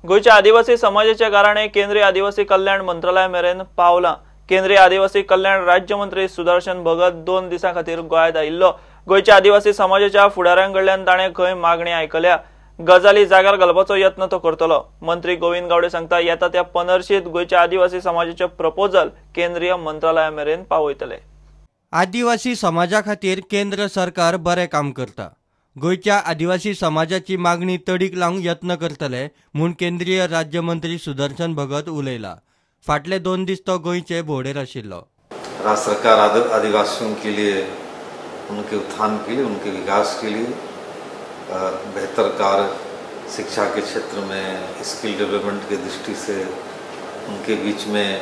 गोंयच्या आदिवासी समाजाच्या गाराणें केंद्रीय आदिवासी कल्याण मंत्रालया मेरेन पावलां. केंद्रीय आदिवासी कल्याण राज्यमंत्री सुदर्शन भगत 2 दिसां खातीर गोंयांत आयिल्लो. गोंयच्या आदिवासी समाजाच्या फुडाऱ्यां कडल्यान ताणें खंय मागणी आयकल्या. गजाली जाग्यार घालपाचो यत्न तो करतलो. मंत्री गोविंद गावडे सांगता येता त्या पंदरशीत गोंयच्या आदिवासी समाजाचे प्रपोजल केंद्रीय मंत्रालया मेरेन पावयतले. आदिवासी समाजा खातीर केंद्र सरकार बरें काम करता. गोंयच्या आदिवासी समाजाची मागणी तडीक लावंक यत्न करतले म्हूण केंद्रीय राज्यमंत्री सुदर्शन भगत उलयला. फाटले 2 दीस तो गोंयचे भोंवडेर आशिल्लो. राज्य सरकार आदिवासियों के लिए, उनके उत्थान के लिए, उनके विकास के लिए बेहतर कार्य शिक्षा के क्षेत्र में, स्किल डेवलपमेंट के दृष्टि से, उनके बीच में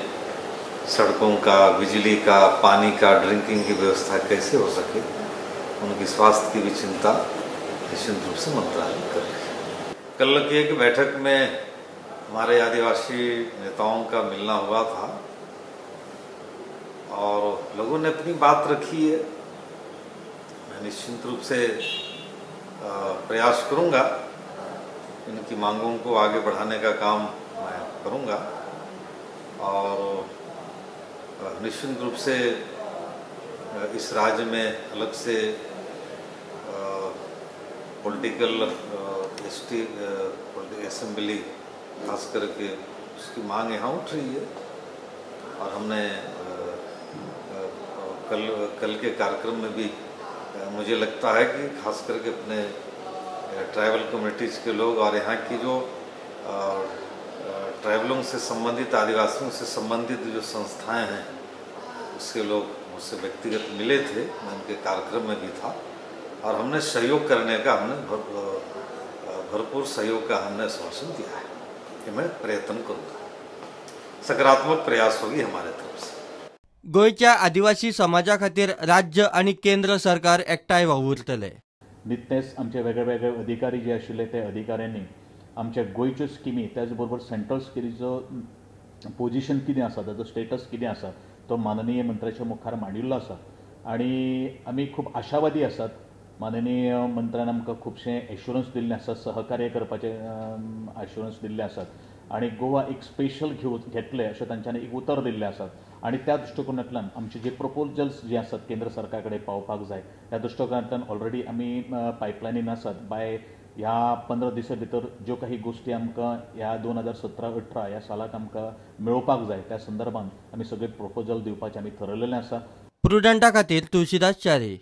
सड़कों का, बिजली का, पानी का, ड्रिंकिंग की व्यवस्था कैसे हो सके, उनकी स्वास्थ्य की भी चिंता निश्चित रूप से मंत्रालय कर रही है। कल की एक बैठक में हमारे आदिवासी नेताओं का मिलना हुआ था और लोगों ने अपनी बात रखी है। मैं निश्चित रूप से प्रयास करूंगा, इनकी मांगों को आगे बढ़ाने का काम मैं करूंगा और निश्चित रूप से इस राज्य में अलग से पॉलिटिकल एसटी असेंबली खास करके उसकी मांग यहाँ उठ रही है और हमने कल के कार्यक्रम में भी मुझे लगता है कि खास करके अपने ट्राइबल कम्युनिटीज़ के लोग और यहाँ की जो ट्राइबलों से संबंधित, आदिवासियों से संबंधित जो संस्थाएं हैं उसके लोग मुझसे व्यक्तिगत मिले थे। मैं उनके कार्यक्रम में भी था और हमने सहयोग करने का, हमने भरपूर सहयोग का हमने आश्वासन दिया है कि मैं प्रयत्न करूँगा। सकारात्मक प्रयास होगी हमारे तरफ से. गोंयच्या आदिवासी समाजा खातीर राज्य आनी केंद्र सरकार एकठांय वावुरतले. निकतेच आमचे वेगळे वेगळे अधिकारी जे आशिल्ले ते अधिकाऱ्यांनी आमच्या गोंयच्यो स्किमी त्याच बरोबर सेंट्रल स्किमीचो पोजिशन कितें आसा, ताचो स्टेटस कितें आसा तो माननीय मंत्र्याच्या मुखार मांडिल्लो आसा आनी आमी खूब आशावादी आसात. माननीय मंत्र्यान आमकां खुबशें एश्युरन्स दिल्लें आसा, सहकार्य करपाचें एश्युरन्स दिल्लें आसात आनी गोवा एक स्पेशल घेतलें अशें तांच्यांनी एक उतर दिल्लें आसात आनी त्या दृश्टिकोनांतल्यान आमचे जे प्रपोजल्स जे आसात केंद्र सरकारा कडेन पावपाक जाय त्या दृश्टिकोनांतल्यान ऑलरेडी आमी पायपलायनीन आसात. बाय ह्या 15 दिसां भितर ज्यो काही गोश्टी आमकां ह्या 2017-18 ह्या सालाक आमकां मेळोवपाक जाय त्या संदर्भात आमी सगळे प्रपोजल दिवपाचें आमी थरयलेलें आसा. प्रुडंटा खातीर तुळशीदास च्यारी.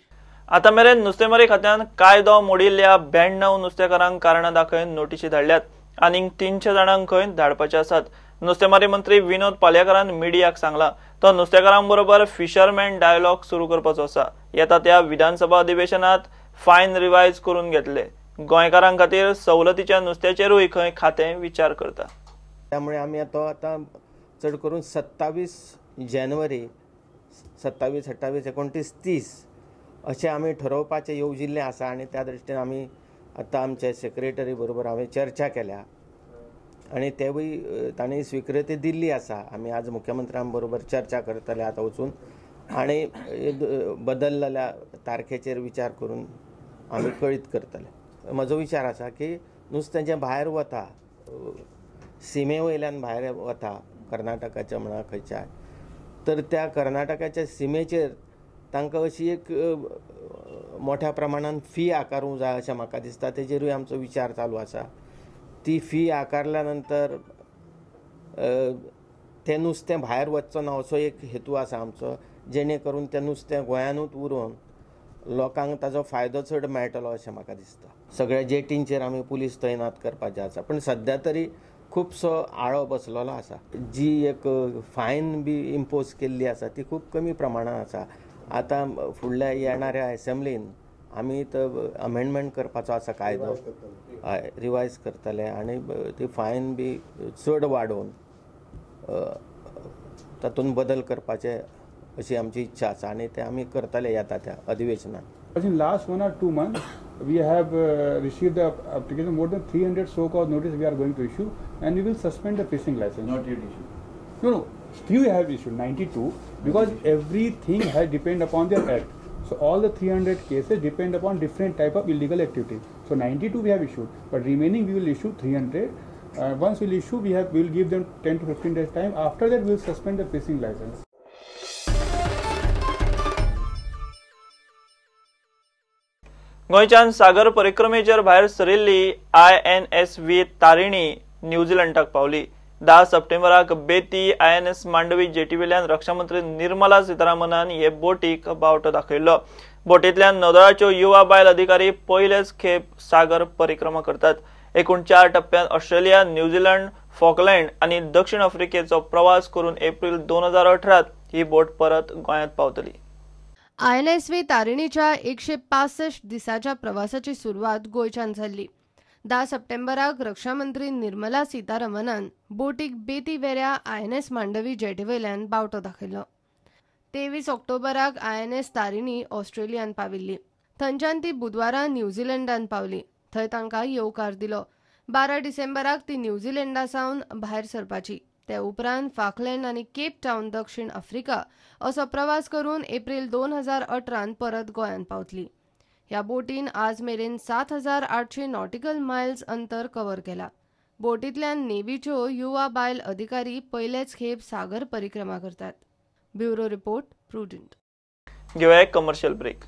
आतां मेरेन नुस्तेमारी खात्यान कायदो मोडिल्ल्या 92 नुस्तेकारांक कारणां दाखय नोटिशी धाडल्यात. आनीक 300 जाणांक खंय धाडपाचे आसात. नुस्तेमारी मंत्री विनोद पालयेकारान मिडियाक सांगला तो नुस्तेकारां बरोबर फिशरमॅन डायलॉग सुरू करपाचो आसा. येता त्या विधानसभा अधिवेशनात फायन रिवायज करून घेतले. गोंयकारां खातीर सवलतीच्या नुस्त्याचेरूय खंय खातें विचार करता. त्यामुळे आमी आतां चड करून 27 जानेवारी 27, 28, 29, 30 अशें आमी ठरोवपाचें येवजिल्लें आसा आनी त्या दृश्टीन आमी आतां आमचे सेक्रेटरी बरोबर हांवें चर्चा केल्या आनी तेवूय तांणी स्विकृती दिल्ली आसा. आमी आज मुख्यमंत्र्यां बरोबर चर्चा करतले आतां वचून आनी बदललेल्या तारखेचेर विचार करून आमी कळीत करतले. म्हजो विचार आसा की नुस्तें जें भायर वता, सिमे वयल्यान भायर वता कर्नाटकाच्या म्हणा खंयच्या, तर त्या कर्नाटकाच्या सिमेचेर तांकां अशी एक मोठ्या प्रमाणान फी आकारूंक जाय अशें म्हाका दिसता. तेजेरूय आमचो विचार चालू आसा. ती फी आकारल्या नंतर तें नुस्तें भायर वचचो ना असो एक हेतू आसा आमचो, जेणे करून तें नुस्तें गोंयानूच उरोवन लोकांक ताजो फायदो चड मेळटलो अशें म्हाका दिसता. सगळ्या जेटींचेर आमी पुलीस तैनात करपाचे आसा, पण सद्या तरी खुबसो आळो बसलेलो आसा. जी एक फायन बी इम्पोज केल्ली आसा ती खूब कमी प्रमाणान आसा. आतां फुडल्या येणाऱ्या एसेंब्लीन आमी तो अमेंडमेंट करपाचो आसा कायदो, हय रिवायज करतले आनी ती फायन बी चड वाडोवन तातूंत बदल करपाचे अशी आमची इच्छा आसा आनी ते आमी करतले येता त्या अधिवेशनात. In last 1 or 2 months, we have received the application more than 300 so-called notice we are going to issue, and we will suspend the fishing license. Not yet issued. No, no, still we have issued 92 because everything has depend upon their act. So all the 300 cases depend upon different type of illegal activity. So 92 we have issued, but remaining we will issue 300 Once we'll issue, we will give them 10 to 15 days time. After that, we will suspend the fishing license. गोंयच्यान सागर परिक्रमेचेर भायर सरिल्ली INSV Tarini न्यूझीलंडाक पावली. 10 सप्टेंबराक बेती INS Mandovi जेटीवेल्यान रक्षामंत्री निर्मला सीतारामनान हे बोटीक बावटो दाखयल्लो. बोटींतल्यान नौदळाच्यो युवा बायल अधिकारी पयलेच खेप सागर परिक्रमा करतात. एकूण 4 टप्प्यांत ऑस्ट्रेलिया, न्यूझीलंड, फॉकलँड आनी दक्षिण आफ्रिकेचो प्रवास करून एप्रिल 2018 ही बोट परत गोंयांत पावतली. INSV तारिणीच्या 165 दिसाच्या प्रवासाची सुरवात गोंयच्यान जाल्ली. 10 सप्टेंबराक रक्षामंत्री निर्मला सीतारमनान बोटीक बेती वेऱ्या INS Mandovi जेटीवेल्यान बावटो दाखयलो. 23 ऑक्टोबराक INS Tarini ऑस्ट्रेलियान पाविल्ली. थंयच्यान ती बुधवारा न्यूझीलंडान पावली. थंय तांकां येवकार दिलो. 12 डिसेंबराक ती न्यूझीलंडा सावन भायर सरपाची. ते उपरांत फाकलँड आनी केप टावन दक्षिण आफ्रिका असो प्रवास करून एप्रिल 2018 परत गोंयांत पावतली. ह्या बोटीन आज मेरेन 7800 नॉटिकल मायल्स अंतर कव्हर केला. बोटींतल्यान नेव्हीच्यो युवा बायल अधिकारी पयलेच खेप सागर परिक्रमा करतात. Bureau report, Prudent. घेवया एक कमर्शियल ब्रेक.